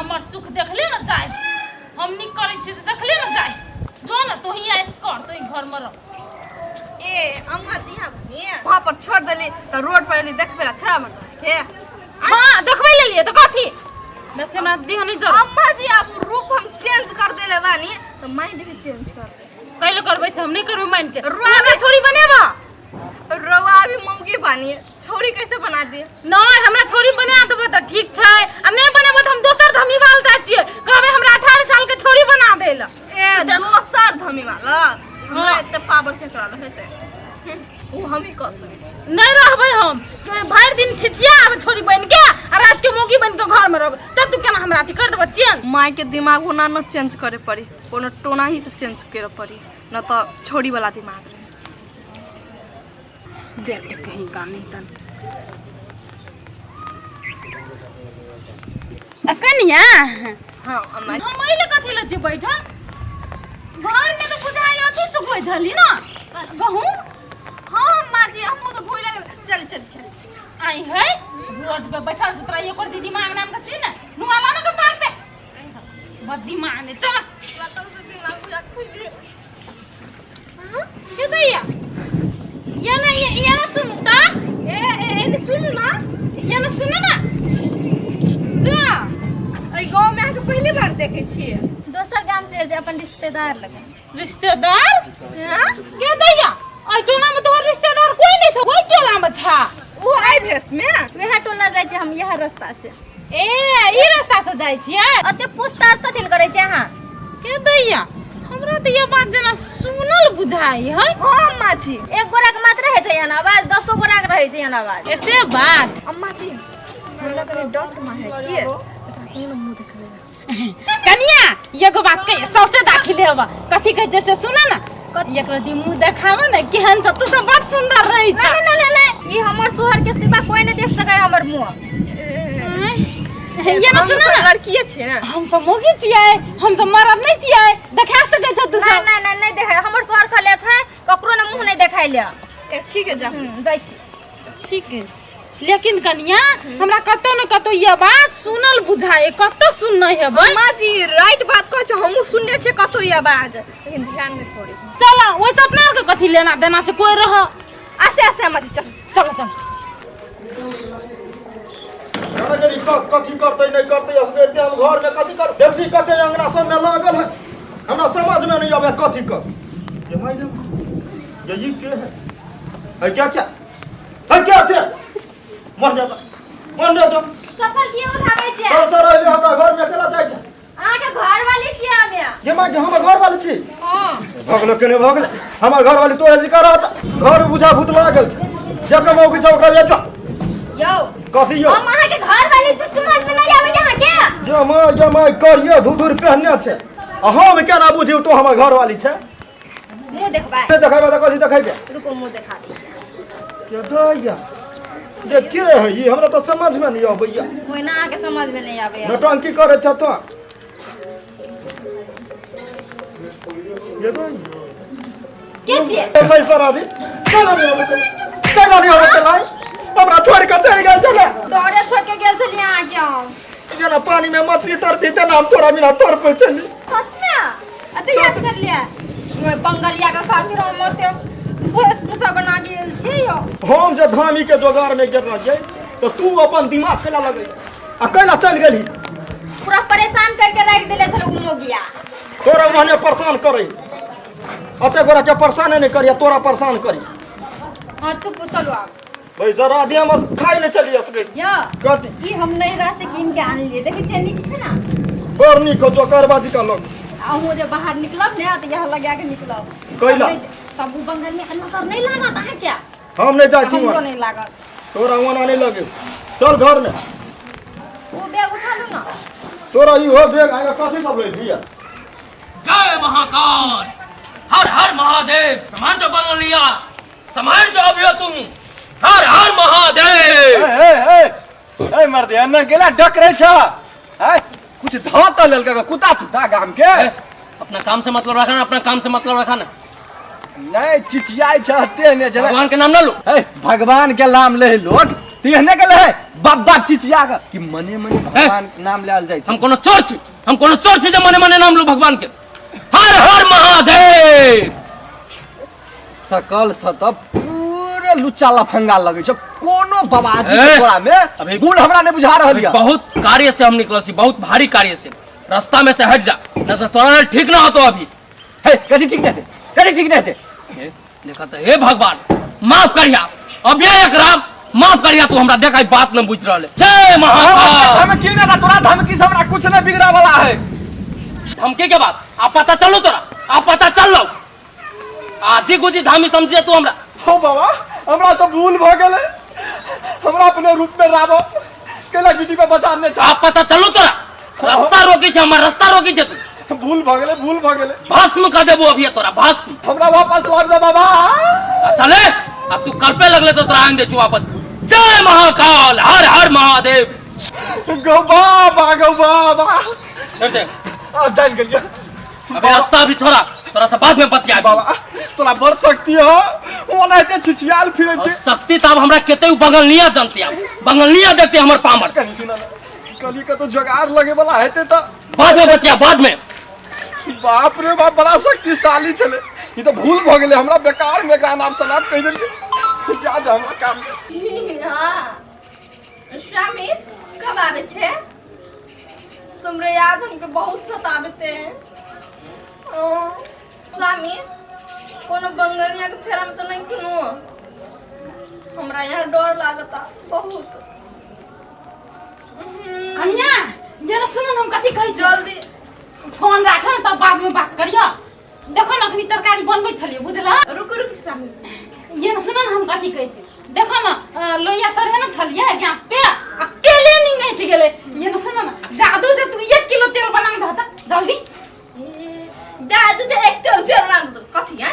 हमर सुख देखले न जाय। हम नीक करै छी तऽ देखले न जाय। जो न तोही ऐश कर, तोही घर में रह। ए अम्मा जी हम वहाँ पर छोड़ देली तऽ रोड पर एली देखबे ला छड़ा मत के। हाँ देखबै लेलिए तऽ कथी वैसे हमरा देह नहीं जर। अम्मा जी अब उ रूप हम चेंज कर देले बानी तऽ माइंड भी चेंज कर दे। कैले करबै से हम नहीं करबै माइंड चेंज। रुआ हमरा छोरी बनेबा। रउआ अभी मौगी बानी, छोरी कैसे बना दी? नहीं हमरा छोरी बना देबो तऽ ठीक छै, आ नहीं बनेबो तऽ हम दोसर धमीवाल दै छियै, कहबै हमरा 18 साल के छोरी बना देल। ए दोसर धमीवाल हमरा हाँ। एते पावर केकरा रहतै? उ हम ही कऽ सकै छी। नहीं रहबै हम, भरि दिन छिछिया आबै छोरी बन के आ रात के मौगी बन के घर में रहबै, तब तू केना हमरा अथी कर देबो चेंज? माय के दिमाग ओना न चेंज करे पड़ी, कोनो टोना ही से चेंज करे पड़ी, न तऽ छोरी वाला दिमाग रहे। देख के कहीं का नहीं तन कनिया। हाँ अम्मा। हम एहिले कथी लए छी बैठल? घर में तो बुझाइ अथी सुखबै छली ना गहूम। हाँ अम्मा जी हमहूँ तो भूल गेल। चल चल चल। आई है रोड पे बैठल छी, तोरा एकर दीदी मांग नाम के छी ने नुआ लाना के पार पे बद्दी मांग चल। पूरा तब से दिमाग बुझा खुलि गेल। के दैया ये ना ये ना सुनू ता। ए ए ए ने सुनू ना। ये ना सुनू ना जा। एहि गाँव में अहाँके पहली बार देखै छियै। दोसर गाम से आयल छै अपन रिश्तेदार लगे। रिश्तेदार? हाँ? के दैया एहि टोला में तोहर रिश्तेदार कोई नहीं छौ, कोई टोला में छा? ओ आइ भेस में वएह टोला जाइ छै हम, इएह रास्ता से। ए ई रास्ता से जाइ छियै? ओते पूछताछ कथी लए करै छै अहाँ? के दैया हमरा तऽ ये बात जेना सुनल बुझाइ है। हाँ अम्मा जी। एक गोरा के मात्र रहै छै एहन आवाज, दसो गोरा के रहै छै एहन आवाज। ऐसे बात। अम्मा जी हमरा कनि डर मा है के एकरा कोनो मुंह देखबै। कनिया एगो बात कहिए, सौसे दाखिल हेब कथी कहै छै से सुन ना, एकरो दी मुंह देखाब ने केहन छ, तू सब बड़ सुंदर रहै छ। नहीं नहीं नहीं नहीं, ई हमर सोहर के सिवा कोई नहीं देख सकै हमर मुंह। ये ना हम सुन सब ना, लड़किए छियै ना। हम सब मोगी छियै, हम सब मरद नहीं छियै, देखा सकै छ तू नहीं सब? नहीं नहीं नहीं देखाय, हमर सोहर खले छै, ककरो ने मुंह नहीं देखाय ले। ए, ठीक है जा। जाइ छी। ठीक है लेकिन कनिया हमरा कतौ न कतौ ये बात सुनल बुझाए, कतौ सुनने हेबै। अम्मा जी राइट बात कहै छै, हमहूँ सुनने छियै कतौ ई आवाज, लेकिन ध्यान नहि पड़ै। चल ओइसे अपना आरके कथी लेना देना छै, कोई रह। आसे आसे अम्मा जी चल चल चल। कथी करतै नहीं करतै असगरे हम घर में कथी कर बेसी कते अंगना सब में लागल है, हमरा समझ में नहीं आवे कथी कर। ये माई ये ये के है? है क्या छै? है क्या छै? मर जा मर जा। चप्पल किए उठाबै छियै? चल चल अइले हमरा घर में अकेला जाइ छै। अहाँ के घर वाली छियै हमे। ये माई के हमर घर वाली छी? हां। भगलो केने भगले, हमर घर वाली तोरा जिका रहत घर बुझा भूत लागल छै, जे कमाउ के छै ओकरा बेचो। यौ कथी यौ? हम अहाँ के घर वाली छी, समझ में नहीं आबै अहाँ के? ये माई ये माई करिए धुधुर पहनने छै आ हम केना बुझियौ तो हमर घर वाली छै? मुंह देखबै। के देखैबे तऽ कथी देखैबे? रुको मुंह देखा दै छी। के दैया जे के है ई, हमरा तऽ समझ में नहीं अबैया। ओहिना अहाँ के समझ में नहीं आबैया। नौटंकी करै छ तो। ये दैया। के छियै? ए पैसा राजी केना नहीं अबै छै, केना नहीं अबै छै लाई? हमरा छोड़ि कऽ चलि गेल छलै। डरे छोड़ के गेल छलियै अहाँ के हम। जेना पानी में मछली तड़पी तेना हम तोरा बिना तड़पै छली। सच में? अच्छा याद कर लिया ओए बंगलिया के खातिर हम ओते वेशभूषा बना गेल छी यौ। हम जे धामी के जोगार में गेल रहियै तऽ तू अपन दिमाग केना लगै आ केना चलि गेलही? पूरा परेशान करके राखि देले छल उ मोगिया। तोरा ओहने परेशान करै, अते गोरा के परेशान नहि करिया, तोरा परेशान करी। हां चुप चलू आब। पैसा राधे हम खाइ ले चलिए सके। यो कथी? ई हम नैहरा से कीन के आनलिए, देखै छियै नीक छै ना? बड़ नीक हो जोकरबाजी का लोग। अहूँ जे बाहर निकलब ने तऽ इएह लगा के निकलब। कैला? तब उ बंगल में नजर नहीं लागत अहाँ के? हम नहीं जाइ छी हमरो वहाँ। नहीं लागत। तोरा वहाँ नहीं लगे, चल घर में। उ बैग उठा लू ना। तोरा ई हो बैग आएगा कथी सब ले लिया? जय महाकाल, हर हर महादेव। सामान जो बदल लिया, सामान जो अभी हो तुम, हर हर महादेव। ए ए ए ए मर्दे अन्ना गेला डक रहे छ हैं, कुछ ध त लेलक कुत्ता तुत्ता गाम के। ए, अपना काम से मतलब रखा ना, अपना काम से मतलब रखा ना। नहीं चिचियाई छ ते ने जना। भगवान के नाम ना लो। ए भगवान के नाम ले लोग। त एहने गेले है बाबा चिचिया के कि मने मने भगवान के नाम लायल जाइ हम छै। कोनो चोर छी, हम कोनो चोर छी जे मने मने नाम लू भगवान के? हर हर महादेव। सकल से त पूरे लुच्चा लफंगा लगै छै, कोनो बाबाजी के ए, तोरा में अभी- गुण हमरा नहि बुझा रहल यऽ। बहुत कार्य से हम निकलल छी, बहुत भारी कार्य से। रास्ता में से हट जा, नहीं तो तोरा लेल ठीक ना होतो अभी। हे, कथी ठीक नहीं हेतै? कथी ठीक नहीं हेतै? हे, देखा तो, हे भगवान माफ करिया अभी एकरा, माफ करिया तू हमरा। देखा, ई बात न बुझ रहल है। जय महाकाल। धमकी नहीं था तोरा, धमकी से हमरा कुछ नहीं बिगड़ा वाला है। धमकी के बाद आप पता चलो तोरा, आप पता चल लो आजी गुजी धामी समझिए तू हमरा। हो बाबा, हमरा से भूल भ गेलै, हमरा अपने रूप में राब केला गिटी पे बचाने छ। आप पता चलो तोरा, रास्ता रोकी छे हमर, रास्ता रोकी छे तू। भूल भ गेलै, भूल भ गेलै। भस्म कर देबो अभी तोरा, भस्म। हमरा वापस लाब दे बाबा। अच्छा ले, अब तू कल्पे लगले तो तोरा आन दे छु वापस। जय महाकाल, हर हर महादेव। गौ बाबा, गौ बाबा। डर दे। आ जान गेलियै। अबे रास्ता भी छोड़ा, तोरा से बाद में बतिया। बाबा, तोरा बड़ शक्ति हो, ओनाहिते छिछियाल फिरै और छी। शक्ति तब हमरा केते उ बंगलनिया जानती, अब बंगलनिया देखते हमर पामर। कनी सुन ना, कहली कतौ जोगाड़ लगे वाला हेतै त। बाद में बतिया, बाद में। बाप रे बाप, बड़ा शक्तिशाली छलै ई। तऽ भूल भऽ गेलै हमरा, बेकार में एकरा नाम शनाप कहि देलियै। जा दे हमरा काम। हाँ स्वामी, कब आवे छे? तुमरे याद हमके बहुत सताबते हैं। हाँ, स्वामी, कोनो बंगलिया के फेरा में तो नहीं खुनो? हमरा यहाँ डर लागता बहुत। कनिया, जरा सुन न, हम कथी कहै छी। जल्दी फोन राख न, तब बाद में बात करियो। देखो न, अखनी तरकारी बनबै छलियै, बुझल? रुको रुको स्वामी। ये न सुन न, हम कथी कहै छी। देखो न, लोहिया चढ़े न छलियै गैस पे आ तेले निंगैठ गेलै। ये न सुन न, जादू से तू 1 किलो तेल बना दह त जल्दी। दादू तो एक तेल पे बना दो कथी है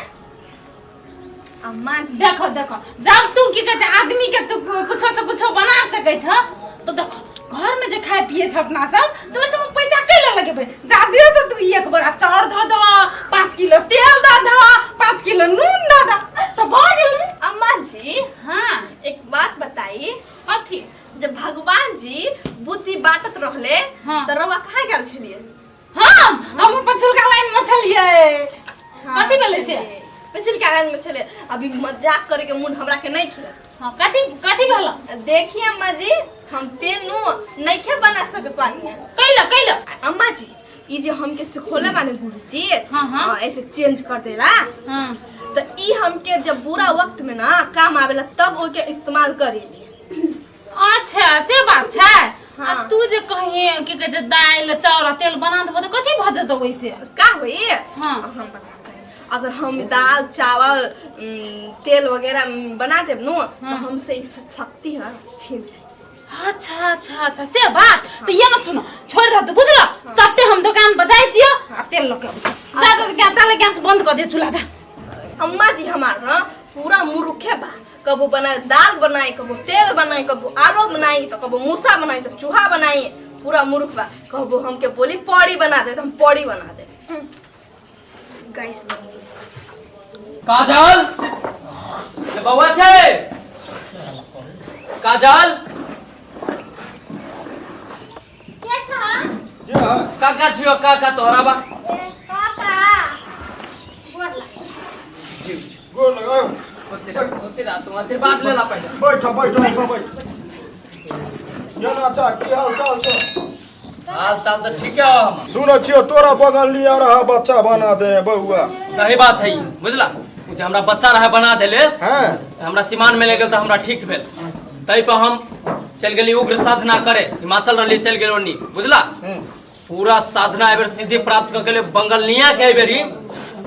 अम्मा जी? देखो देखो, जब तू की कहै छै आदमी के तू कुछो से कुछो बना सकै छ तो देखो, घर में जे खाए पिए छ अपना सब, तो ओइ सब पैसा कैला लगेबै? जादुए से तू एक बोरा चाउर धऽ दह, 5 किलो तेल दऽ दह, 5 किलो नून दऽ दह, तऽ भऽ गेलै। अम्मा जी। हाँ। एक बात बताई? कथी? जब भगवान जी बुद्धि बांटत रहले तो रउआ कहाँ गेल छलिए? हम पछुलका लाइन में छलियै। कथी भेलै से? पछुलका लाइन में छले। अभी मजाक करे के मूड हमरा के नहीं खे। हाँ, कथी कथी भेल? देखिए अम्मा जी, हम तेल नु नइखे बना सकत बानी। कैला कैला? अम्मा जी, ई जे हमके सिखोले बाने गुरुजी, हाँ, हाँ। ऐसे चेंज कर देला, तो ई हमके जब बुरा वक्त में ना काम आवेला तब ओके इस्तेमाल करेली। अच्छा, से बात छै? हाँ। आ तू जे कही की कहै छै दालि चाउर आ तेल बना देबो तऽ कथी भऽ जेतौ ओइसे? का होई? हाँ। हम बताते हैं। अगर हम दाल चावल तेल वगैरह बना देब नु, तो हमसे ई शक्ति है छीन जाए। अच्छा अच्छा अच्छा, से बात। तऽ ये न सुनो, छोड़ दे तू, बुझल? चलते, हम दुकान पर जाइ छियो आ तेल लऽ के अबै छियो। जा जा, गैस ताले गैस बंद कऽ दे चूल्हा, जा। अम्मा जी हमार ना पूरा मुरुखे बा। कबो बनाए दाल बनाई, कबो तेल बनाई, कबो आलू बनाई, तो कबो मूसा बनाई, तो चूहा बनाई। पूरा मुरुख बा। कबो हमके बोली पौड़ी बना दे, तो हम पौड़ी बना दे। गैस बन गई। काजल, ए बौआ छै? काजल। के छा? के है? काका छियो काका, तोहरा बा। काका, गोर लागे। जी जी। गोर लगाओ। खुशी रह, खुशी रह। तू आशीर्वाद ले ला पहले। बैठो बैठो बैठो बैठो। केना छा, की हाल चाल छै? हाल चाल तो ठीक है हम। सुनै छियो तोरा बगल लिया रहा बच्चा बना दे बउआ। सही बात है ई, बुझला? उ जे हमरा बच्चा रहे बना देले, हैं तऽ हमरा सीमान में ले गेल तऽ हमरा ठीक भेल। तै पर हम चलि गेली उग्र साधना करे, हिमाचल रहली, चलि गेल ओनी, बुझला? पूरा साधना एबेर सिद्धि प्राप्त कऽ के ले बंगलनिया के एबेर ई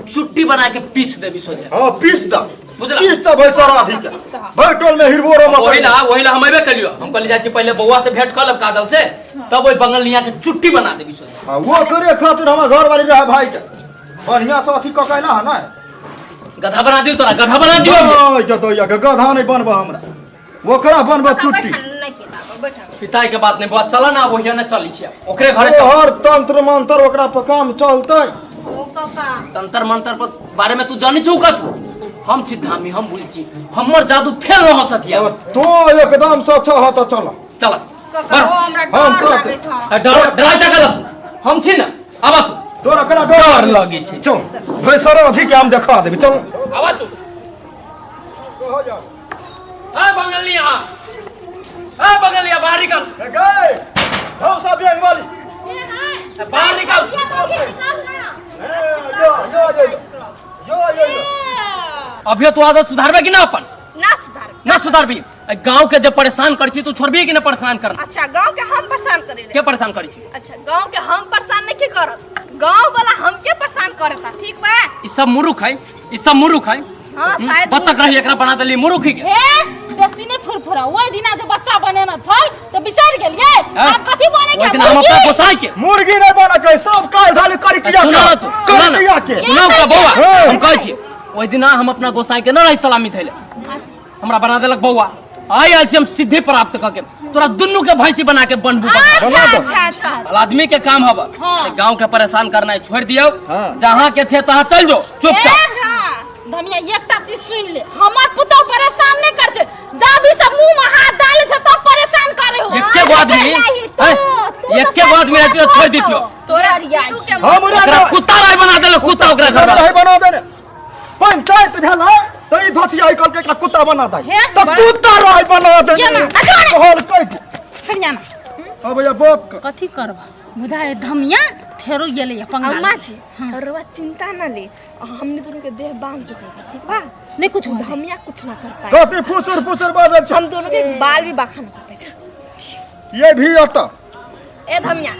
चुट्टी बना के पीस देबी सोझे। हाँ, पीस द। बुझला? पीस द भाई सारा अथी के भाई, टोल में हिरबोरो मचा। वही ला हम एबे कलियो। हम कहली जाइ छी, पहिले बौआ से भेंट कऽ लेब काजल से, तब ओहि बंगलनिया के चुट्टी बना देबी सोझे। हाँ, वो करे खातिर हमर घर वाली रहे भाई के बढ़िया से अथी कऽ के ना है ना। गधा बना दियो तोरा, गधा बना दियो अभी। ओय, जतैया के गधा नहीं बनबा हमरा, ओकरा बनबा चुट्टी। नहीं किताब, बैठा। पिताई के बात नहीं बौआ, चल ना, वही ना चली छियै ओकरे घरे चल। हर तंत्र मंत्र ओकरा पर काम चलतै। ओ काका। तंत्र मंत्र पर बारे में तू जानी छौ कथू? हम छी धामी, हम बुझै छी, हमर जादू फेल न हो सकिया। तो एकदम से अच्छा हो तो चल। चल। काका हो, हमरा हम डर करते। लागै छै। डर डरा जा गलत, हम छी ना, आबा तू। तोरा केना डर लगै छै? चल भैसर अधिक हम देखा देबी, चल। आबा तू। ए बंगलिया, ए बंगलिया, बाहर निकल। गए हम सब बैंक वाली। ए, बाहर निकल। यो यो यो यो यो यो। अभियो तू आदत सुधारबे कि ना अपन? ना सुधार। ना सुधारबी? गांव के जब परेशान कर छी तू छोड़बी कि ना परेशान करना? अच्छा, गांव के हम परेशान करेले? के परेशान करी छी? अच्छा, गांव के हम परेशान नहीं के करत, गांव वाला हमके परेशान करता, ठीक बा? ई सब मुरुख है, ई सब मुरुख है। हां शायद। बत्तख रही, एकरा बना देली मुरुख के। ए बेसी नहीं फुरफुरा, ओहि दिना जे बच्चा बनेना छल तऽ बिसरि गेलियै? आब कथी बने ओहि के? दिन हम अपना गोसाई के मुर्गी नहीं बना के सब काल धाली करी किया। सुना ना तू, सुना ना। किया के? सुना का बौआ। हाँ। हम कहै छी ओहि दिना हम अपना गोसाई के न रही सलामी थैले, हमरा बना देलक बौआ। आइ आयल छी हम सिद्धि प्राप्त कऽ के तोरा दुनू के भैंसी बना के बनबू। अच्छा। बना दो। अच्छा अच्छा। भला आदमी के काम हब। हाँ। गांव के परेशान करना छोड़ दियौ। हाँ। जहाँ के छे तहाँ चल जो चुपचाप। धमिया, एकटा चीज सुन ले, हमर पुतोह परेशान नहीं कर छै, जब भी सब मुंह में हाथ डाले छै तब परेशान करे हो। एके गो आदमी हैं? एके गो आदमी रहती तो छोड़ दितियो। तोरा तीनू के हम ओकरा कुत्ता राय बना देलक, कुत्ता ओकरा घर रहे बना देने पंचायत भेल है तो ई धोतिया आई कल के कुत्ता बना दे। हे, तो कुत्ता रहे बना दे। केना? अच्छा, कहल कह के। कनिया ना। अब ये बाप के कथी करब बुझाए धमिया फेरो गेलै पंगा। अम्मा जी, रउआ चिंता ना ले, हमने दोनों के देह बांध चुकल बा, ठीक बा? नहीं कुछ होतै। धमिया कुछ ना कर पाए। कथी फुसुर फुसुर बाजल छै? हम दोनों के बाल भी बाखा ना कर पाए। ये भी अत ए धमिया,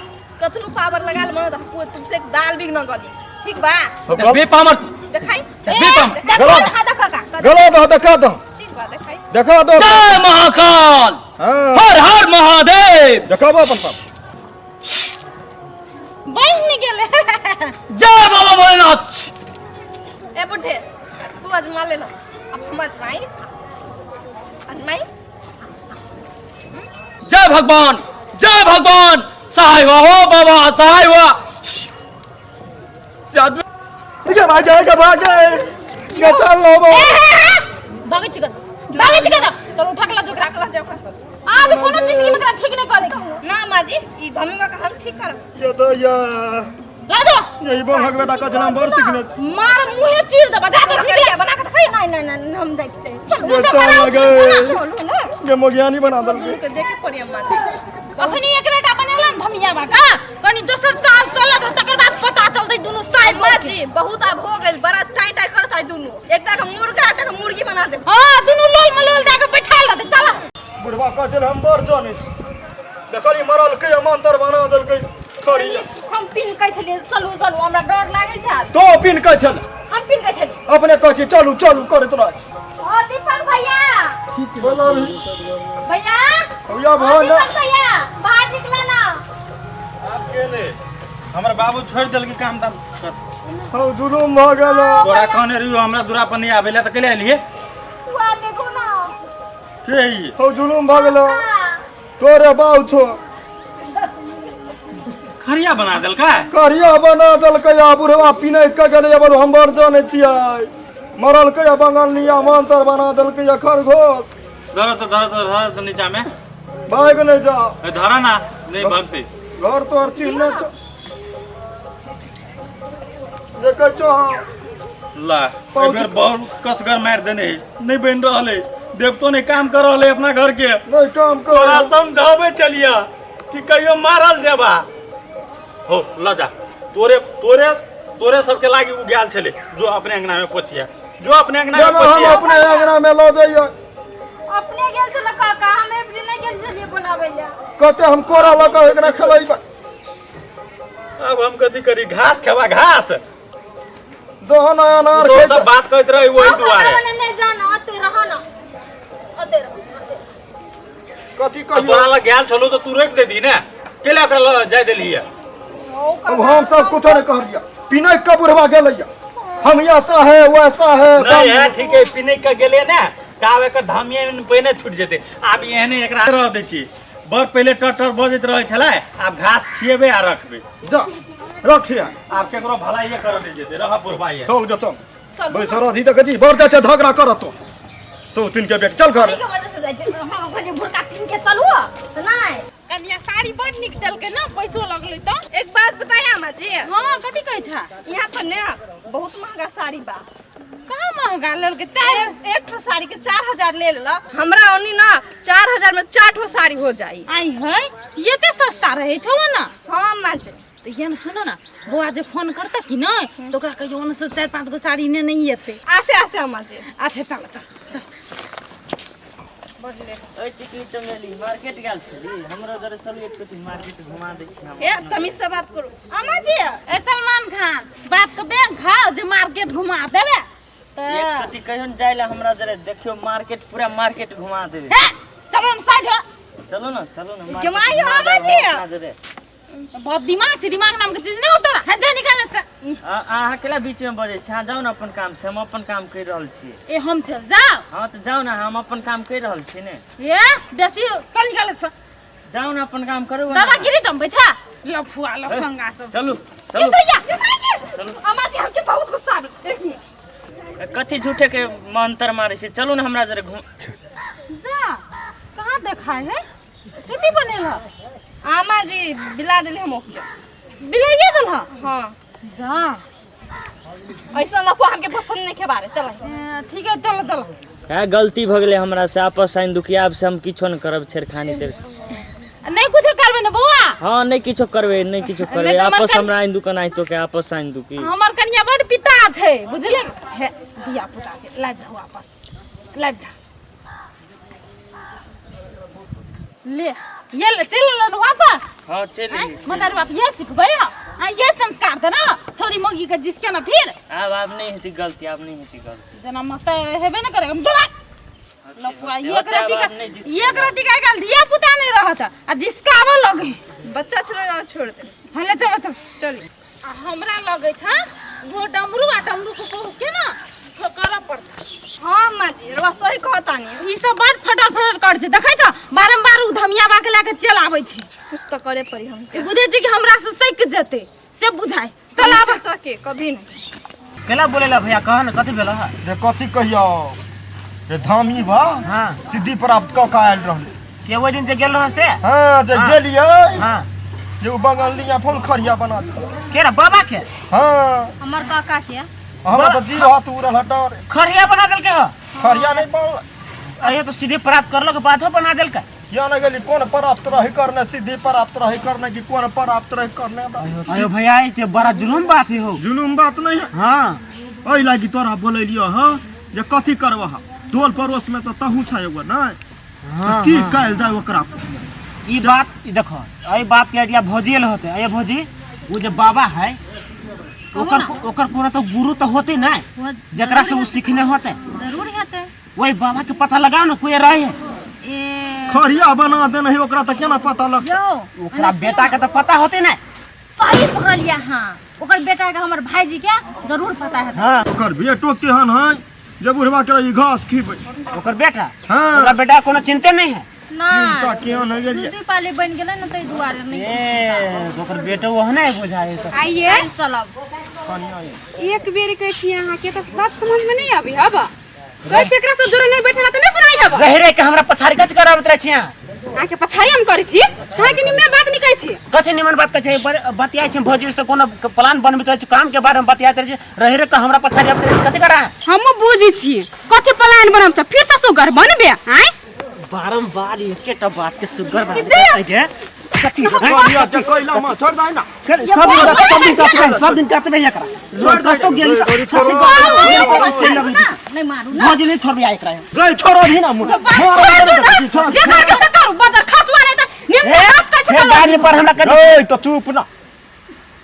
कतनो पावर लगा ले मनो तो तुमसे एक दाल भी ना गली, ठीक बा? देखबे पामर तू। देखाई। देखबे पामर। गलत। देखा देखा का। गलत हो, देखा दो। ठीक बा, देखाई। देखा दो। जय महाकाल। हाँ। हर हर महादेव। देखाबो अपन पाप। बहिन गेलै। जय बाबा भोलेनाथ। ए बुढ़े, तू अजमा ले लो, अब हम अजमाई अजमाई। जय भगवान, जय भगवान, सहाय हुआ हो बाबा, सहाय हुआ। जादू ये भाग जाएगा, भाग जाए ये, चल लो बा। भागै छी कत, भागै छी कत? चल उठा के ला जो। रख ला जाओ। आब कोनो जिंदगी में एकरा ठीक नहीं करे। ना माँ जी, ई धमिया का हम ठीक करब। ये तो ये ला दो। यही बो भगवेटा का नाम बड़ सीखने छी। मार मुंहे चीर देबा, जा के सीधे करिया बना के देखाई। नहीं नहीं नहीं, हम देखते। चल ये तू सब चल बनाओ। लगे। चलू ना। ये मोगियानी बना दोनों दल। के देखे पड़ी अम्मा जी। अखनी एकरे टा बनेला न धमिया बा का कनी दोसर चाल चलत, तकर बाद पता चलतै दुनू साइड। अम्मा जी, बहुत अब हो गइल, बड़ा टाई टाई करत है दोनों, एकटा के मुर्गा एकटा के मुर्गी बना दे। हां, दुनू लोल मलोल दे के बैठा लेतै, चल। बुढ़वा कहै छलै हम बड़ जानै छी, देखली मरल के मंत्र बना देलकै खड़ी। हम पिन कहै छलियै चलू चलू, हमरा डर लागै छै आब। तो पिन कहै छल? हम पिन कहै छलियै? अपने कहै छी चलू चलू करैत रहै छी। ओ दीपक भैया। बोला भी। भैया। भैया। ओ भऽ दीपक भैया, बाहर निकला ना। आब गेले, हमर बाबू छोड़ि देलकै काम धाम कर। हौ, जुलुम भऽ गेल। तोरा कहने रहियो हमरा दूरा पर नहीं आबे ला, तऽ कैले एलियै? हुआ देखो ना। के ई? हौ, जुलुम भऽ गेल, तोरे बाउ छो। खरिया बना देलकै? करिया बना देलकै। आ बुढ़वा पिनै के गेलै, बोलू हम बड़ जानै छियै, मरलकै आ बंगलनिया मंत्र बना देलकै आ खरगोश। धर तऽ धर तऽ धर तऽ नीचा में। भागि नहि जा। ए, धर ना, नहीं भगते। घर तोहर चिन्हने छौ, देखै छौ। ला, एहि बेर बहुत कसगर मारि देने है, नहीं बनि रहल है, देवतो नहीं काम कर रहल है अपना घर के। नहि काम कर। तोरा समझाबै चलिया कि कहियो मारल जेबा हो। ल जा, तोरे तोरे तोरे सबके लागी उ गेल छलै। जो अपने अंगना में पोसिया, जो अपने अंगना में चलो हम पोसिया। अपने अंगना में लऽ जइयै। अपने गेल छल काका, हम एबरी नहीं गेल छलियै बोलाबै लए। कते हम कोरा लऽ कऽ एकरा खेलैबै। अब हम कथी करी? घास खेबा घास। दहन अनार तो खेतै। सब बात कहैत रही वही आओ काका दुआरे। मने नहीं जाना, ओते रहो ना, ओते रहो, ओते। कथी तो कहियो? तोरा लग गेल छलो तो तू रोकि देती ने, केला ओकरा लऽ जाय देलियै? अब हम सब कुछो नहीं कहलियै, पिनै के बुढ़वा गेलैया, हम ऐसा है वैसा है। नहीं है, ठीक है, पिने के गेले ने तऽ आब एकर धामिये पहिने छूटि जेतै। आब एहने एकरा रह दै छी, बड़ पहिले टटर बजैत रहै छलै। आब घास खिएबै आ रखबै। जा रखिया। आब केकरो भलाइए करऽ नहि जेतै, रह बुढ़बा ये। चल जो चल। चलू। बैस रही देखै छी बढ़ जाइ छै झगड़ा करत तो सौतिन के बेटी चल घर। के वजह से जाइ छै। हम कहलियै भुरका कीन के चलू तऽ नहि। कनिया साड़ी बड़ नीक देलकै ने, पैसो लगलै तऽ। एक बात बताइए अम्मा जी। हाँ, कथी कहै छा? यहाँ पर ने बहुत महंगा साड़ी बा। कहाँ महंगा लेलकै? चार एक ठो साड़ी के 4000 ले लेला। हमरा ओनी ना 4000 में 4 ठो साड़ी हो जाई। आई है, ये ते सस्ता रहे छौ ना। हाँ अम्मा जी। तो ये न सुनो ना, बौआ जे फोन करता कि नहीं तो ओकरा कहियो ओने से 4-5 गो साड़ी ने नहीं एते। आसे आसे अम्मा जी। अच्छा चलो चलो चलो। ओए चिकनी चमेली मार्केट गेल छली, हमरो जरे चलू एक चोटी मार्केट घुमा दै छी हम। ए तमीज से बात करू अम्मा जी। ए सलमान खान बाप के बैंक खाओ जे मार्केट घुमा देबे त एक चोटी कहियो न जाइला हमरा जरे देखियो मार्केट पूरा मार्केट घुमा देबे। ए चलो न साइड हो। चलू ना चलू ना मार्केट जमाई हो घुमा अम्मा देब जी। अपना जरे। बहुत दिमाग छै, दिमाग नाम के चीज नहीं उतर है, जा निकाल से। अहाँ केला बीच में बजै छी, अहाँ जाउ ने अपन काम से, हम अपन काम करि रहल छी। ए हम चल जाओ। हाँ तऽ जाउ ने, हम अपन काम करि रहल छी ने। ए बेसी चल निकाल से। जाउ ने अपन काम करू ने। दादागिरी जमबै छा लफुआ लफंगा सब। चलू ए चलू भैया चलू। अम्मा जी हमके बहुत गुस्सा आबे। एक मिनट। कथी झूठे के मंत्र मारै छी, चलू ने हमरा जरे घुम। जा कहाँ देखाय है चुट्टी बनेल ह? आमा जी बिला दिली हम ओके। बिलाइए देल ह? हाँ। जा ऐसा लफुआ हमके पसंद नहीं के बारे। चल ठीक है चलो चलो। है गलती भ गेलै हमरा से, आपस आइन दुखिया से हम किछो न करब छेड़खानी तेर। नहीं कुछो करबे न बौआ। हाँ नहीं किछो करबे, नहीं किछो करबे। नहीं तऽ हमर आपस कन- हमरा आइन दुकान आइ तो के आपस आइन दुकी। हमर कनिया बड़ पिता छै बुझले। हे धिया पुता छै, लाइब दहो आपस, लाइब दहो। ले ये ले चल ले वापस। हाँ चल हैं? मदर बाप ये सिखबै हाँ, ये संस्कार देना छोरी मौगी के जिसके ना फिर। आब आब नहीं हेती गलती, आब नहीं हेती गलती। जना मत हेबे न करे हम चला लफुआ। होते, ये होते, करती आब का आब नहीं जिसके ये करती का काल धिया पुता नहीं रहत आ जिसका आबो लगे बच्चा छोड़ छोड़ दे। हाँ ले चलो चलो चलिए। आ हमरा लगे छ वो डमरू आ डमरू को कहू के ना छो करऽ पड़ता। हाँ अम्मा जी रवा सही कहतानी। ई सब बड़ फटर फटर कर छै, देखै छ बारम्बार उ धमिया बा के लए के चल आबै छै। कुछ तो करे पड़ी हमके। ई बुझै छै कि हमरा से सक जेतै से बुझाय। चल आब। हमसे सके कभी नहीं। केला बोलेला भैया कह न कथी भेल है? रे कथी कहियो रे धामी बा। हाँ। सिद्धि प्राप्त क के आयल रहलै। के ओहि दिन जे गेल रह से? हाँ जे हाँ। गेलियै। हाँ। जे उ बंगलिया फोन खरिया बना देलकै। के रे बाबा के? हाँ। हमर काका के। हमरा तऽ जी रहत उ रहल डर। खरिया बना देलकै ह? खरिया नहीं बनल। अरे तो सिद्धि प्राप्त करलक बादो बना देलकै। किया नहीं गेली कोन प्राप्त रही करने, सिद्धि प्राप्त रही करने कि कोन प्राप्त रही करने। अरे भैया ई ते बड़ा जुलुम बात है हो। जुलुम बात नहीं है। हाँ। एहि लागी तोरा बोलेलियो हँ जे कथी करबह, टोल पड़ोस में तऽ तहू छ एगो नहीं। हाँ, की हाँ। कयल जाय ओकरा? ई बात ई देखो एहि बात के आइडिया भौजी ल होते। अरे भौजी वो जे बाबा है ओकर ओकर कोनो तो गुरु तो होते ना जकरा से वो सीखने होते। जरूर हेतै। वही बाबा के पता लगाओ ना कोई रहे है। ए खरिया बना देने है ओकरा तऽ केना पता लगतै? यौ, ओकरा बेटा के तऽ पता होते ना। सही कहलियै अहाँ, ओकर बेटा के हमर भाईजी के जरूर पता हेतै। हाँ। ओकर बेटो केहन है जे बुढ़वा के ई घास खीबै। ओकर बेटा? हाँ। ओकरा बेटा कोनो चिंते नहीं है। ना। चिंता केहन है गेलियै? दू पाली बन गेलै ने ताहि दुआरे नहीं। ए ओकर बेटो ओहने बुझाय है। आइए चलब। एक बेर कहै छी अहाँ के तऽ बात समझ में नहीं आबी हब। कहै छी एकरा से दूर नहीं बैठला तऽ नहीं सुनाई हब। रह रह के हमरा पछाड़ी कच कराबत रहे छी अहाँ। अहाँ के पछाड़ी हम करै छी, अहाँ के निमन बात नहीं कहै छी। कथी निमन बात कहै छी? बतियाइ छी भौजी से कोनो प्लान बनबैत रहै छी, काम के बारे में बतियाइत रहै छी, रह रह के हमरा पछाड़ी आबैत रहै छी, कथी करा? हमहूँ बुझै छी कथी प्लान बनब छ, फिर से सुगर बनबे आँय? बारम्बार एकेटा बात के सुगर दे। बनबे के कथी? खरिया के कैला मां छोड़ दे ना। सब दिन सब दिन करते रहे, सब दिन करते रहे एकरा। कतौ गेली तऽ छोड़ चलि अबै छी। नहीं मारू ना। भौजी नहीं छोड़बै एकरा। गई छोड़ो भी ना मुँह। जे कर के से करू, बदर खसुआ नहीं तऽ निमन बात कहै छी हे तऽ गाड़ी पर हमरा कथी? ए तऽ चुप ना।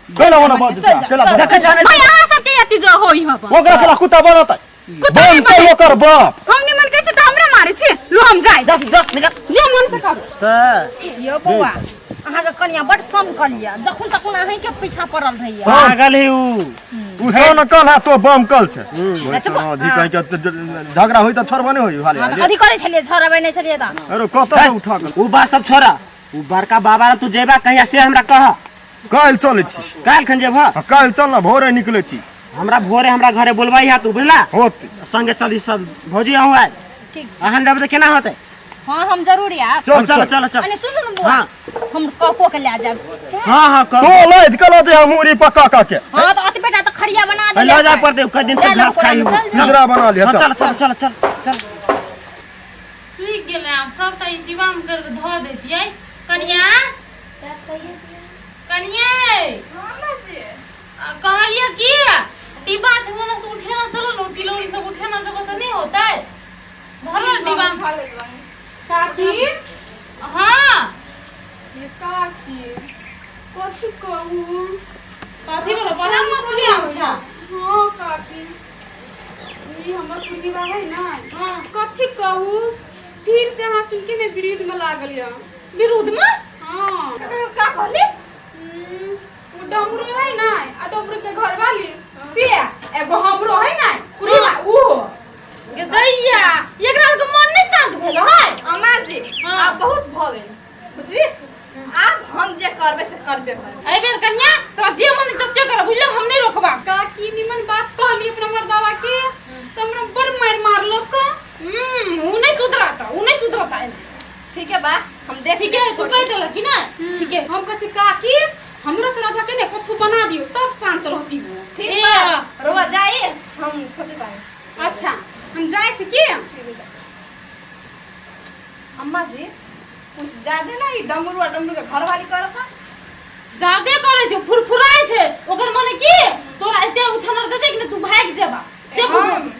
केला ओना बाजू केला देखै जाने भाई अहाँ सबके अथी जो होई हब। ओकरा केला कुत्ता बनतै। कुत्ता नहीं बनतै बनतै। ओकर बाप। हम निमन कहै छी तऽ हमरा मारै छी, लो हम जाइ। दस दस निकल। जे मन से करू। तऽ यौ बौआ अहाँके कनिया बड समकल यऽ, जखन तखन अहींके पीछा पड़ल रहैया। पागल है उ। उ सोन कल है तो बम कल छै। अधि कहि के झगड़ा होई त छोड़बो नहीं होई हाले। कथी करै छलियै, छोड़बै नहि छलियै तऽ? अरे कतऽ से उठा के उ बात सब छोड़ा, उ बड़का बाबा लग तू जेबा कहिया से हमरा कह। काल्हि चलै छी। काल्हि खन जेबह? हाँ, काल्हि चल ना, भोरे निकलै छी। हमरा भोरे हमरा घरे बोलबाई है तू बुझला होते संगे चली सब भौजी अहूँ आए ठीक अहन रहबै तऽ केना होतै हाँ हम जरूर आयब चल चलो चलो चल अने सुनू ने बुआ हाँ। हम कको के ले जायब हाँ हाँ तो कह लैद के लऽ जे मूड़ी पक्का का के हाँ तो अति बेटा तो खड़िया बना दे लऽ जाय पड़तै कई दिन से घास खाइ चल, चल। पिंजरा बना लिअ हाँ, चल चल चल चल चल चल सूखि गेलै आब सबटा ई डिब्बामे करि कऽ धऽ दैतियै कनिया कनिया कहलियै की डिब्बा छै ओने से उठेना चलो ने तिलौरी सब उठेना देबो तऽ नहि होतै धरो डिब्बा काकी हाँ ये काकी कथी कहू कथी बोलो बड़ा मछली आम छै हाँ काकी ई हमर पूर्णिमा है ना हाँ कथी कहू फिर से अहाँ सुन के ने विरोध में लागल यऽ विरोध में हाँ का कहली ओ डमरू है ना आ डमरू के घर वाली से एगो हमरो है ना पूर्णिमा ऊ गे दैया एकरा के मन नहीं शांत भेल है अम्मा जी हाँ। आब बहुत भऽ गेल बुझलिस आब हम जे करबै से करबे करबै एहि बेर कनिया तोरा जे मन इच्छा से कर बुझल हम नहीं रोकबा काकी निमन बात कहली अपना मर्दावा के तो हमरा बड़ मार मारलक हम्म उ नहीं सुधरता उ नहीं सुधरता ठीक है बा हम देख ठीक है तू कह देलक कि ना ठीक है हम कहै छी काकी हमरो से राजा के ने कथू बना दियो तब शांत रहती वो ठीक ए। बा रोवा जाई हम सोचे बानी अच्छा हम जाइ छी की अम्मा जी कुछ ज्यादा ना ई डमरू आ डमरू के घरवाली करत जादे करे छै फुरफुराय छै ओकर माने की तोरा एते उछानर देते कि ने तू भागि जेबा से बुझ हम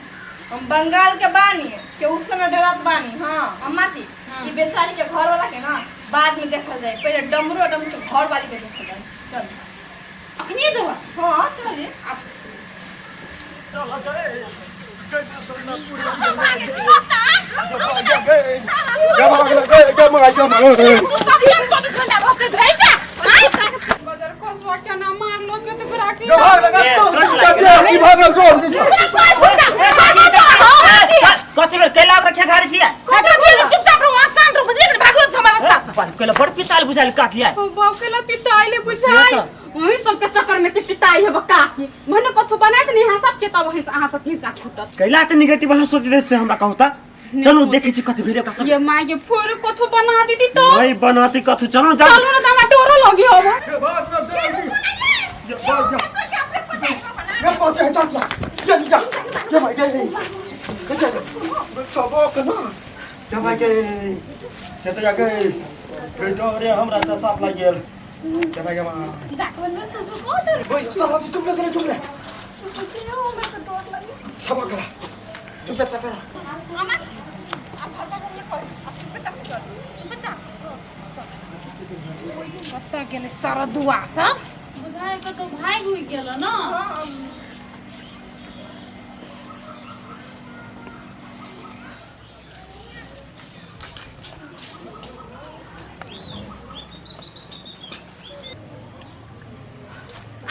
हम बंगाल के बानी के उस समय डरत बानी हाँ अम्मा जी ई बेचारी के घर वाला के ना बाद में देखल जाए पहले डमरू आ डमरू के घर वाली के देखल जाए चल अखनिए जेबा हाँ चलिए बजर कसुआ के ना मारलो के तो गोरा के कथी बेर कैला रखे घारी छियै कैला बड़ पिताल बुझाइल काकी आइ ओ बाप के ला पिताई ले बुझाई से वही सबके चक्कर में के पिताई हेब काकी मने कथू बनाइत नहीं अहाँ सबके तब वही से अहाँ सबके हिस्सा छूटत कैला त निगेटिव अहाँ सोच रहे से हमरा कहू त चलू सोच- देखै छी कथी भेल ओकरा सब ये माय के फोर कथू बना दीदी तो नहीं बनाती कथू चलू जा चलू ना त हमरा डरो लगी होब हमरा तऽ साफ लागि गेल अम्मा जी आप भर भर में कर आप चुपे चाप कर चुपे चाप कतऽ गेलै सारा दुआ सब बुझाइ कतौ भागि उगि गेल ने हाँ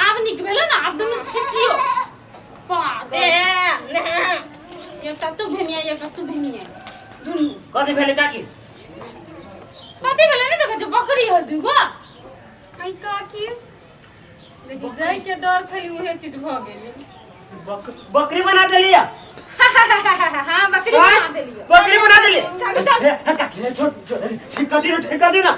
आब नीक भेलो ने आब दुनू छिछियो पागल एकटा तू भेमिया एकटा तू भेमिया दुनू कथी भेलै काकी कथी भेलै ने देखै छै बकरी है दूगो आई काकी देखी जाय के डर छली उहे चीज भ गेली बकरी बना देलियै हाँ बकरी बना देलियो बकरी बना देलियै हे, हे, काकी हे, छोड़ छोड़, ठीक कर दी ना ठीक कर दी ना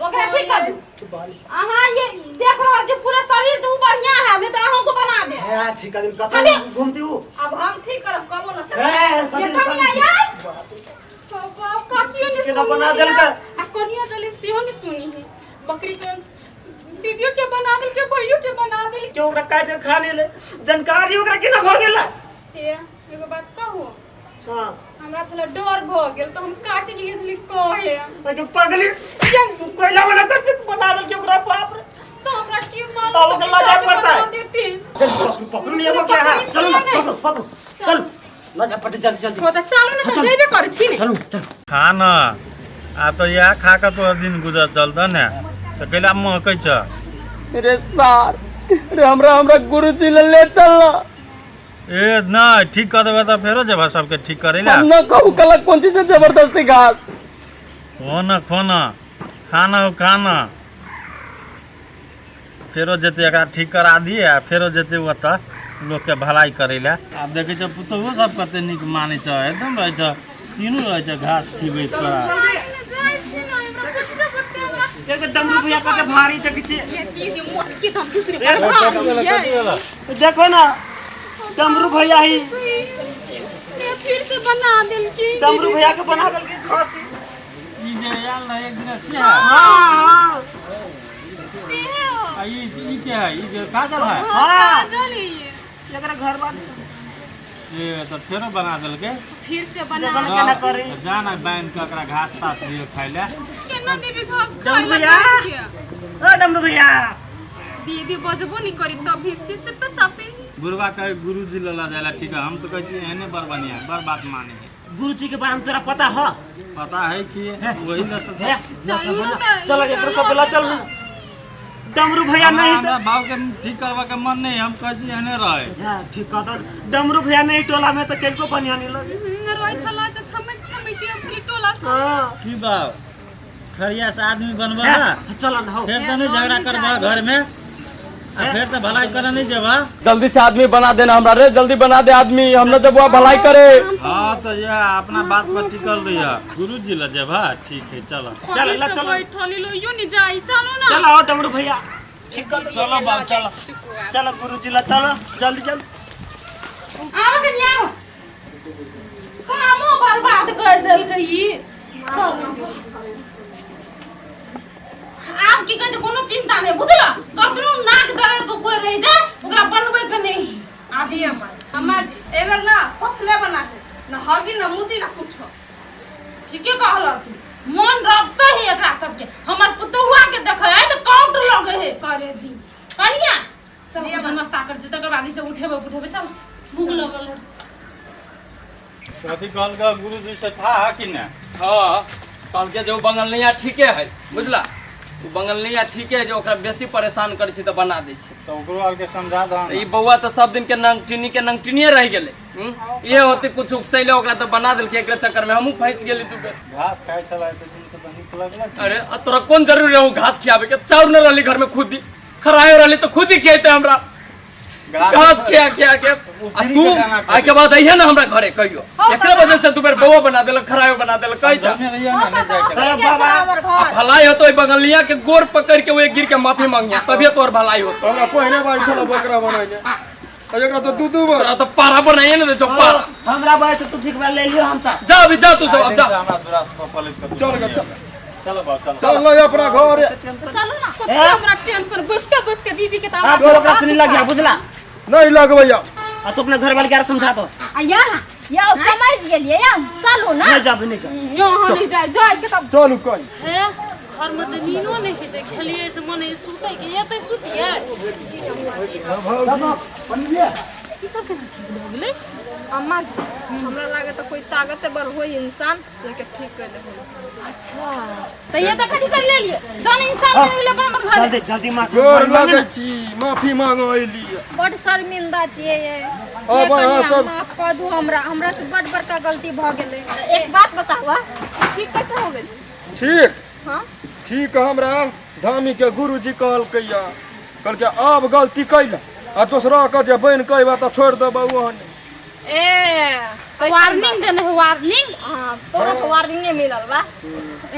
ओकरा ठीक कर दू अहाँ ये देख रहल छी पूरा शरीर तो उ बढ़िया है नहीं तो अहूँ को बना दे हे, ठीक कर दी कतऽ घूमती उ अब हम ठीक करब कबो न हे, कर ये दी ना, कर कनिया दी। यार बाप काकियो ने केना सुनी बना है। देलकै? आ कनिया जली सेहो ने सुनी है बकरी के दीदियो के बना देल के भैयो के बना देल के ओकरा काटि के खा लेले जानकारी ओकरा केना भऽ गेलै हे एगो बात कहू हाँ हमरा छला डर भ गेल तो हम काटी के गेल छली कहे अरे पगली तू कोयला वाला करके बना देलकै ओकरा बाप रे तो हमरा की अब मालूम ओकरा लजाए पड़ता है। बना देती पकड़ू पकड़ू नहीं एगो के हाँ चलू ना पकड़ू पकड़ू चलू लजा पटे जल्दी जल्दी हो त चलू ने हाँ, त चलू। जेबे करै छी ने चलू चलू खा न आब तऽ इएह खा कऽ तोहर दिन गुजर चलतऽ ने तऽ कैला महकै छ रे सार रे हमरा हमरा गुरुजी ले ले चल ना ए नहि ठीक कऽ देबै तऽ फेरो जेबह सबके ठीक करै लए हम ना कहू कला कौन चीज से जबरदस्ती घास खो न खो न खाना हो खाना फेरो जेतै एकरा ठीक करा दिए आ फेरो जेतै ओतऽ लोकके भलाई करै लए। आब देखै छ पुतोहुओ सब कते नीक मानै छ, एकदम रहै छ, तीनू रहै छ घास खिबैत तोरा। डमरू भैया कते भारी देखै छी। ये मोटकी तो हम दूसरे पर भारी है। देखो ना डमरू भैया ही ये फिर से बना देलकी। डमरू भैया के बना देलकी खांसी। ई जे आयल रहे एक दिन से। हां से आ ई के है, ई जे काजल है। हां काजल है ये। एकरा घर वाले ए त फेरो बना देलके। फिर से बना केना करे जाना बांध के ओकरा घास तास दियो खाइ ले। केना देबी घास खाइ ले? ओ डमरू भैया दीदी बजबो नहीं करी तब भी से चुप चापे। बुढ़वा कहे गुरुजी लला जाला ठीक है, हम तो कहै छी एहने बड़ बढ़िया बड़ बात माने है। गुरुजी के बारे में तोरा पता हो? पता है कि वही न चल एकरा सब बोला चल। डमरू भैया नहीं हमरा भाव के ठीक करवा के मन नहीं, हम कहै छी एहने रहे। हां ठीक कह। डमरू भैया नहीं टोला में तो केनको बढ़िया नहीं लगे। रोई छला त छमक छमक के छली टोला से। हां की बात खरिया से आदमी बनबा ना। चल न हो फेर त नहीं झगड़ा करबा घर में, आ फेर त भलाई करे नहीं जेबा। जल्दी से आदमी बना देना हमरा रे, जल्दी बना दे आदमी, हम न जबुआ भलाई करे। हां तो ये अपना बात पर टिकल रहिया, गुरुजी ल जेबा ठीक है। चल चल ल चल बैठली लो यो नहीं जाई, चलो ना। चल आओ डमरू भैया ठीक कर। चलो बाप चलो चलो गुरुजी ल चलो जल्दी जल्दी। आव कनी आव, कामो बर्बाद कर देलकै ई सब। आब की कहै छै कोनो चिंता नहीं बुझला, कतनो नाक दरद को कोई रह जाए ओकरा बनबै के नहीं। आदि अम्मा अम्मा जी एबर ना पतले बना के ना हगी ना मुदी ना कुछो। ठीके कहल तू, मन रब सही एकरा सबके। हमर पुतहुआ के देखै है त काउंट लगे है करे जी। कनिया चल नाश्ता कर जे, तकर बाद से उठेबै उठेबै। चल भूख लगल है। कथी कहल गा गुरुजी से था कि ना? हां कहलके जो बंगलनिया ठीके है बुझला, तू बंगलनिया ठीक है जो ओकरा बेसी परेशान करै छी त बना दै छी। त ओकरो आर के समझा दह। ई बौआ त सब दिन के नंगटिनी के नंगटिनिए रह गेलै। इहे होते कुछ उकसैले ओकरा त बना देलकै, एकरा चक्कर में हमहू फंस गेली। तू घास खाइ छला त दिन से त नीक लगल। अरे आ तोरा कोन जरूरी रहू घास खियाबे के? चाउर न रहली घर में, खुद ही खरायो रहली त खुद ही खियाते हमरा घास खिया खिया के। आ तू आइ के बाद अइहे ना हमरा घरे कहियो, एकरे वजह से तू बेर बौआ बना देलक, खरायो बना देलक। कहि जा भलाई होतो ओइ बंगलिया के गोर पकड़ के ओए गिर के माफी मांगिया तभिए तोर भलाई होतो। हमरा पहिने बार छल बकरा बनाइने, एकरा तो दू दू बार तोरा तो पारा बनाइए ने दे छौ पारा। हमरा बार से तू ठीक बा ले लियो हम त जा अभी जा तू सब जा। हमरा दूरा पर पलट के चल ग चल चलो बाप चलो चल ल अपना घर। चलो ना कते हमरा टेंशन बैठते बैठते दीदी के त हमरा ओकरा से नहीं लगिया बुझला। नहीं लगबैया। आ तू अपने घर वाले के यार समझा दो। आ यहाँ या समझ गेलिए या चलो ना। नहीं जाब नहीं जाब यहाँ नहीं जाए जाए के तब चलू कहीं है घर में त नीनो नहीं हेतै, खेलिए से मन सुतै के ये त सुतिए। ई सब केना ठीक भऽ गेलै? अम्मा जी हमरा लागे त कोई ताकतवर होई इंसान से के ठीक कर दे। अच्छा त ये त कथी कर लेलिए जन इंसान नहीं मिले अपन घर। जल्दी जल्दी माफी गोर लगै छी, माफी मांगो अइली। बड शर्मिंदा छियै। अब अहाँ सब माफ कर दू हमरा, हमरा से बड बड़का गलती भ गेलै। एक बात बतावा ठीक कैसे हो गेल? ठीक हां ठीक हमरा धामी के गुरुजी कहलकैया, कहलकै अब गलती कैला आ दोसरा के जे बनि के अयबा त छोड़ देबौ ओहन। ए वार्निंग देने है वार्निंग। हां तोरा के वार्निंग मिलल बा।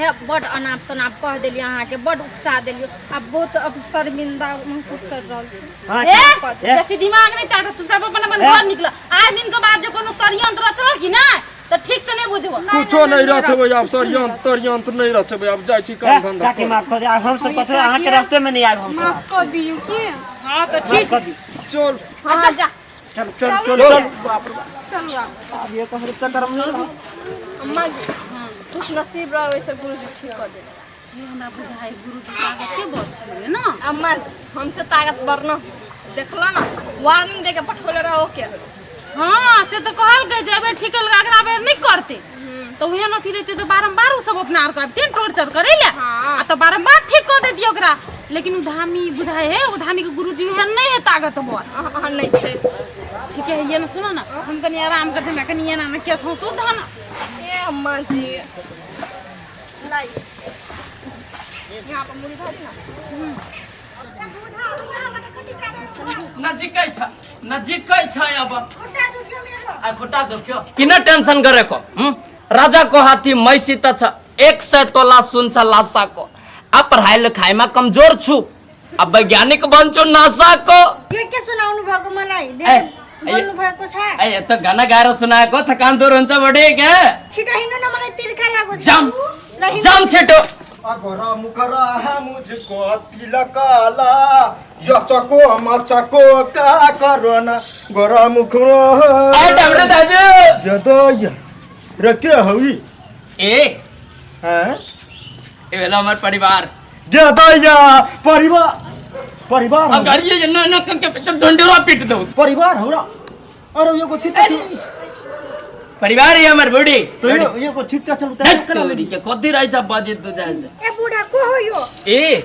ए बड अनाप शनाप कह देलियै अहाँके, बड उत्साह देलियै, आब बहुत अब शर्मिंदा महसूस कर रहल छी। ए बेसी दिमाग नहीं चाट, चुपचाप अपन अपन घर निकल। आज दिन के बाद जे कोनो षड्यंत्र रचल कि ना त ठीक से नहीं बुझबो। कुछो नहीं रचबै आब, षड्यंत्र तड़यंत्र नहीं रचबै आब, जाइ छी काम धंधा। काकी माफ कर दे, आब हम सब कथो अहाँ के रास्ते में नहीं आब हम। माफ कर दियो के। हां त ठीक चल। अच्छा जा चल चल चल चल बाप रे चल अब ये कहर चक्कर में। अम्मा जी खुश नसीब रहो वैसे गुरुजी ठीक कर दे। ये हमरा बुझाइ गुरुजी ताकत के बहुत छलै ना। अम्मा जी हमसे ताकतवर न देखला ना, वार्निंग दे के पठोले रहो के। हां से त कहल के जेबे ठीक लगा अगला बेर नहीं करते तो उहे न रहते तो बारंबार उ सब अपना आर करते टॉर्चर करे ले। आ तो बारंबार ठीक कर देती ओकरा, लेकिन उ धामी बुझाइ है, उ धामी के गुरुजी है नहीं है ताकत बर। हां नहीं छै ठीक है। ये ना सुनो ना, हम कनी आराम करते ना, कनी एना ना केस हो सुधा ना। ए अम्मा जी लाई यहाँ पर मुड़ी भाजी ना ना जिकै छ। नजीकै छ अब आ खुट्टा दुख्यो किन टेन्सन गरेको हं? राजाको हाथी मैसित छ 100 तोला सुन छ लासाको। आ पढाइ लिखाइमा कमजोर छु, आ वैज्ञानिक बन्छु नासाको। यो के सुनाउनु भएको मलाई? ए, बोल्नु भएको छ। ए त गाना गाएर सुनाएको थकान दूर हुन्छ बढी के। छिटो हिँड्नु न, मलाई तिर्खा लागेको छ। जाम ल हिँड्नु। जाम छिटो। अगोरा मुखरा है मुझको तिलकाला, यचको मचको का करोना गोरा मुखरा। ए डमरू दाजु। यदय रे के हई? ए हैं ए बेला हमर परिवार। यदय परिवार परिवार हौ। अगाडि ये न न के ढंढोरा पीट दऊ। परिवार हौ र। अरे यो को छिट्टा छ। परिवार ये हमर बुढी। तो यो को छिट्टा छ उता तोरी के कति रहेछ बजे तू जाए से। ए बुढा को हो यो? ए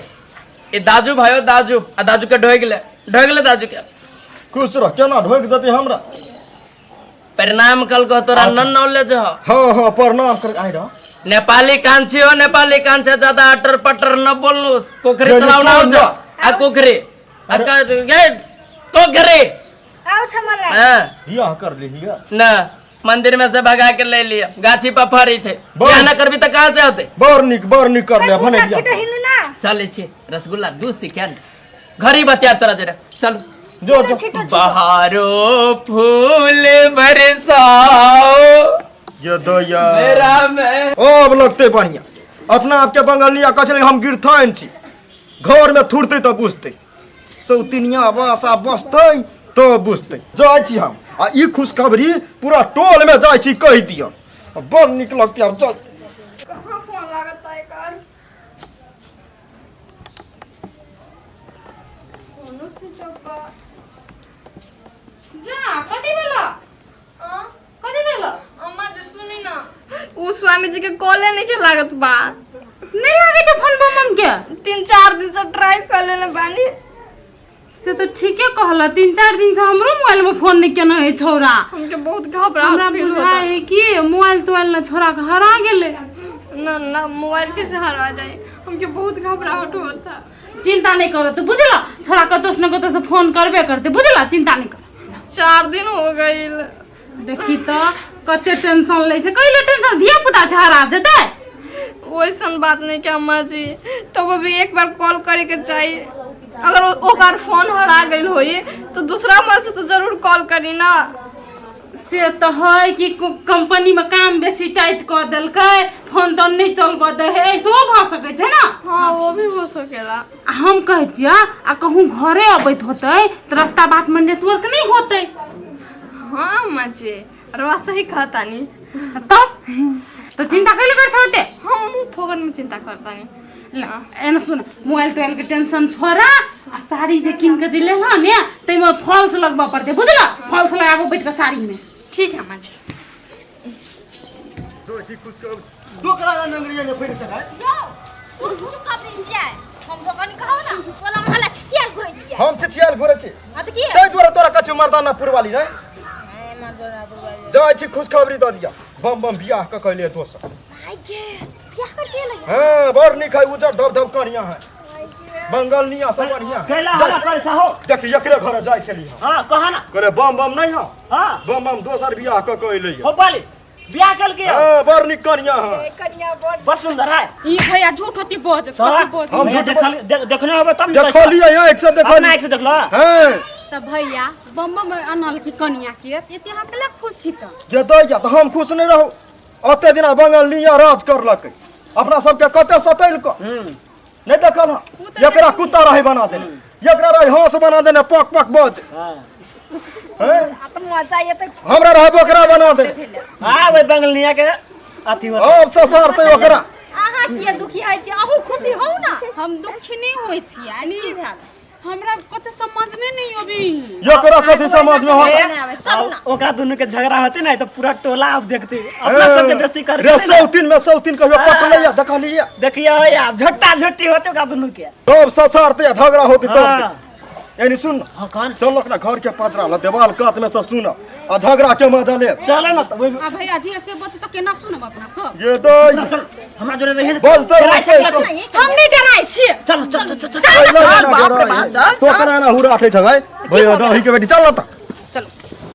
ए दाजु भयो दाजु। आ दाजु के ढोइ गेले, ढोइ गेले दाजु के। खुश रह, केना ढोक देती हमरा। प्रणाम कल को तोरा नन नॉलेज हो। हां हां प्रणाम कर आइ रह। नेपाली कान्छी हो, नेपाली कान्छे ज्यादा अटर पटर न बोल्नु। पोखरी तलाउ न आउँछ। आ पोखरी आ का पोखरी आउँछ मलाई। हां बियाह कर ली हिया न मंदिर में से भगा के ले लिया। गाछी पर फरी छे, बियाह न करबी त कहां से होते? बड़ निक कर ले भने छिटो हिँड्नु न। चलै छी रसगुल्ला 2 सेकेंड घरी बतिया तोरा जरा। चल जो जो। बहारो फूल बरसाओ ये दया मेरा में। अब लगते बढ़िया अपना आपके बंगलिया कह हम गिरथान छी, घर में थुरते तो बुझते, सौतिनिया बस आ बसते तो बुझते। जाइ छी हम आ ई खुशखबरी पूरा टोल में जाइ छी कहि दिअ। बड़ निक लगते आब चल। कहाँ फोन लागत है कर? फोनो स्विच ऑफ बा। जा कति बेला? हां कति बेला? अम्मा जी सुनी ना, उ स्वामी जी के कॉले नहीं के लागत बा। नहीं लागे छै फोन बम बम के? 3-4 दिन से ट्राई कर लेने बानी। से तो ठीके कहला, 3-4 दिन से हमरो मोबाइल में फोन नहीं केना है छौरा। हमके बहुत घबराहट हमरा फील होता। बुझाय है कि मोबाइल तोबाइल न छोरा के हरा गेले। ना ना मोबाइल कैसे हरा जाए, हमके बहुत घबराहट होता। चिंता नहीं करो तो बुझला, छोरा कतौ से न कतौ से फोन करबे करते बुझला, चिंता नहीं करो। 4 दिन हो गइल। देखी तो कते टेंशन लै छै, कइले टेंशन धिया पुता छै हरा जेतै। वैसन बात नहीं के अम्मा जी, तब अभी एक बार कॉल करे के चाहिए। अगर ओकर फोन हरा गइल होई तो दूसरा मोबाइल से तो जरूर कॉल करी ना। से तो है कि कंपनी में काम बेसी टाइट क देलकै, फोन तो नहीं चलबऽ दै है, ऐसो भऽ सकै छै ना। हाँ वो भी हो सकेला। आ हम कहै छियै आ कहूँ घरे अबैत होतै तऽ रास्ता बाट में नेटवर्क नहीं होतै। हाँ अम्मा जी रवा सही कहतानी। तब तो चिंता कैले कर छौ ते? हम फोगन में चिंता करतानी। एना सुन, मोबाइल तोबाइल के टेंशन छोड़ा आ साड़ी जे किन के जे लेलह ने ताहिमे फॉल्स लगबऽ पड़तै बुझलह, फॉल्स लगाबो बैठ के साड़ी में। ठीक है अम्मा जी। दोकरा नंगरिया ने फेर चढ़ाय। यो खुशखबरी छियै, हम भगवान कहौ ना टोला मोहल्ला छिछियाल घुरै छियै। हम छिछियाल घुरै छी। हां त की? तै दुआरे तोरा कछु मर्दाना पुरवाली रे। जाइ छी खुशखबरी दऽ दिया, बम बम बियाह क कहलियै दोसर। भाई के बियाह कर के लगे? हां बड़ नीक है, उजर धब धब कनिया है, बंगलनिया सब बढ़िया। कैला हल्ला करे छहो? देख एकरे घर जाइ छली हम। हां कहा ना। करे बम बम नहीं हो। हां बम बम दोसर बियाह क कहलियै। हो पाली बियाह कल के? हां बड़ नीक कनिया है। कनिया बड़ बड़ सुंदर है। ई भैया झूठ होती बज, कथी बज? हम झूठ देखल देखने होबे तब देखलियै, यहां एक से देखलियै। अपना एक से देखलो। हां त भैया बम बम अनल की कनिया के एते अहाँ केला खुश छी त? जे दैया त हम खुश नहीं रहू। ओते दिना बंगलनिया राज करलकै, अपना सबके कते सतैलक नहीं देखल हँ? एकरा कुत्ता रहे बना देने, एकरा रहे हंस बना देने, पक पक बज। हैं? हमरा रहे बकरा बना देने। हां ओइ बंगलनिया के अथी होतै। अब ससरतै ओकरा। अहाँ किया दुखी होइ छी? अहूँ खुशी होउ ना। हम दुखी नहीं होइ छी, यानी हमरा कथी समझ में नहीं अभी। एकरा कथी समझ में होतै? ओकरा दुनू के झगड़ा होते ना तो पूरा टोला अब देखते, अपना सबके बेइज्जती करते। रे सौतीन में सौतीन कहियो पटलैया देखलियै? देखिए आब झट्टा झट्टी होते ओकरा दुनू के। तब ससरतै झगड़ा होतै तब। यानी सुन, हाँ कौन? चल अपना घर के पजरा ल देवाल कात में से सुन आ झगड़ा के मजा ले। चल ना त आ भैया जी ऐसे बत त केना सुनब अपना सब? ये तो चल हमरा जोरे रहिए ना। बस तो डराइ छै, हम नहीं डराइ छी। चल चल चल चल चल बाप रे बाप चल तो कना ना हुरा उठै छ गई भैया दही के बेटी चल न त।